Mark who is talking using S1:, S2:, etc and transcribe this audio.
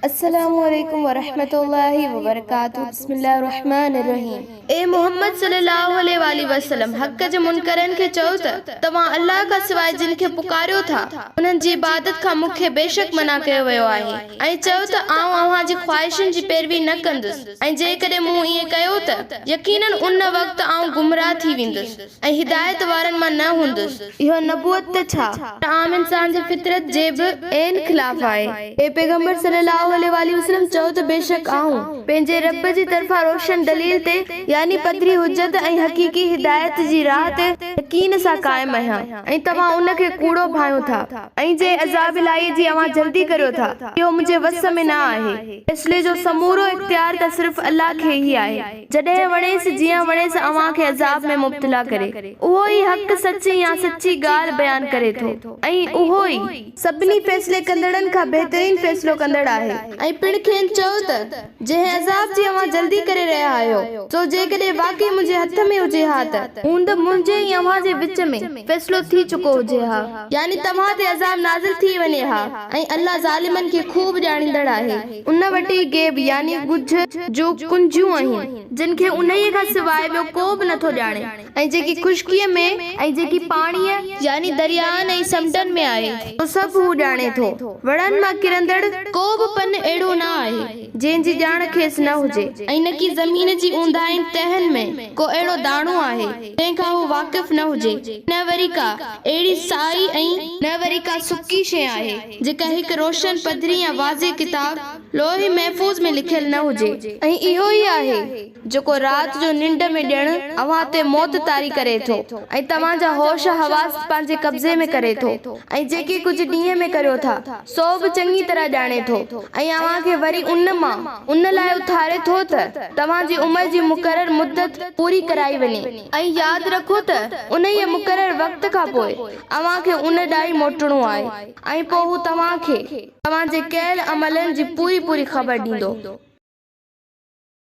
S1: السلام عليڪم ورحمة الله وبرڪاته بسم الله الرحمٰن الرحيم. اي محمد صلي الله عليه واٰله وسلم! حق جي منڪرن کي چئو ته، توهان الله کان سواء جن کي پڪاريو ٿا، انهن جي عبادت کان مون کي بيشڪ منع ڪيو ويو آهي ۽ چئو ته آئون اوهان جي خواهشن جي پيروي نه ڪندس ۽ جيڪڏهن مون ائين ڪيو ته يقيناً ان وقت آئون گمراهه ٿي ويندس. ۽ هدايت وارن مان نه هوندس. اهو نبوت ته ڇا؟ پر عام انسان جي فطرت جي به عين خلاف آهي. اي پيغمبر صلّي اللّٰه عليه واٰله وسلّم! چئو ته بيشڪ آئون، پنهنجي ربّ جي طرفان روشن دليل تي، يعني پڌري حجت ۽ حقيقي هدايت جي راهه تي، يقين سان قائم آهيان ۽ توهان ان کي ڪوڙو ڀانئيو ٿا ۽ جنهن عذاب الاهيء جي اوهان جلدي ڪريو ٿا، اهو منهنجي وس ۾ نه آهي. فيصلي جو سمورو اختيار ته صرف الله کي ئي آهي. جڏهن وڻيس جيئن وڻيس اوهان کي عذاب ۾ مبتلا ڪري. اهو ئي حق، سچ يا سچي ڳالهه بيان ڪري ٿو ۽ اهو ئي. سڀني فيصلي ڪندڙن کان بهترين فيصلو ڪندڙ آهي. ۽ پڻ کين چئو ته، جنهن عذاب جي اوهان جلدي ڪري رهيا آهيو، سو جيڪڏهن واقعي منهنجي هٿ ۾ هجي ها ته. هوند منهنجي ۽ اوهان جي وچ ۾. فيصلو ٿي چڪو هجي ها. يعني توهان تي عذاب نازل ٿي وڃي ها ۽ الله ظالمن کي خوب ڄاڻيندڙ آهي. ان وٽ ئي غيب، يعني ڳجهه، جون ڪنجيون آهن، جن کي انهيء کان سواء ٻيو ڪو به نٿو ڄاڻي ۽ جيڪي خشڪيء ۾. ۽ جيڪي پاڻيء، يعني درياهن ۽ سمنڊن ۾، آهي. سو سڀ هو ڄاڻي ٿو. وڻن مان ڪرندڙ ڪو به پن اهڙو نه آهي، جنهن جي ڄاڻ کيس نه هجي. ۽ نڪي زمين جي اونداهين تهن ۾ ڪو اهڙو داڻو آهي، جنهن کان هو واقف نه هجي، نه وري ڪا اهڙي سائي ۽. نه وري ڪا سڪي شيء آهي، جيڪا هڪ روشن، پڌري يا واضح ڪتاب، لوح محفوظ، ۾ لکيل نه هجي. ۽ اهو ئي آهي، جيڪو رات جو ننڊ ۾ ڄڻ اوهان تي موت طاري ڪري ٿو ۽ توهان جا هوش حواس پنهنجي قبضي ۾ ڪري ٿو ۽ جيڪي ڪجهه ڏينهن ۾ ڪريو ٿا، سو به چڱي طرح ڄاڻي ٿو ۽ اوهان کي وري ان مان ان لاء اٿاري ٿو ته توهان جي عمر جي مقرر مدت پوري ڪرائي وڃي ۽ ياد رکو ته انهيء مقرر وقت کان پوء اوهان کي ان ڏانهن ئي موٽڻو آهي ۽ پوء هو توهان کي توهان جي ڪيل عملن جي پوري پوري خبر ڏيندو.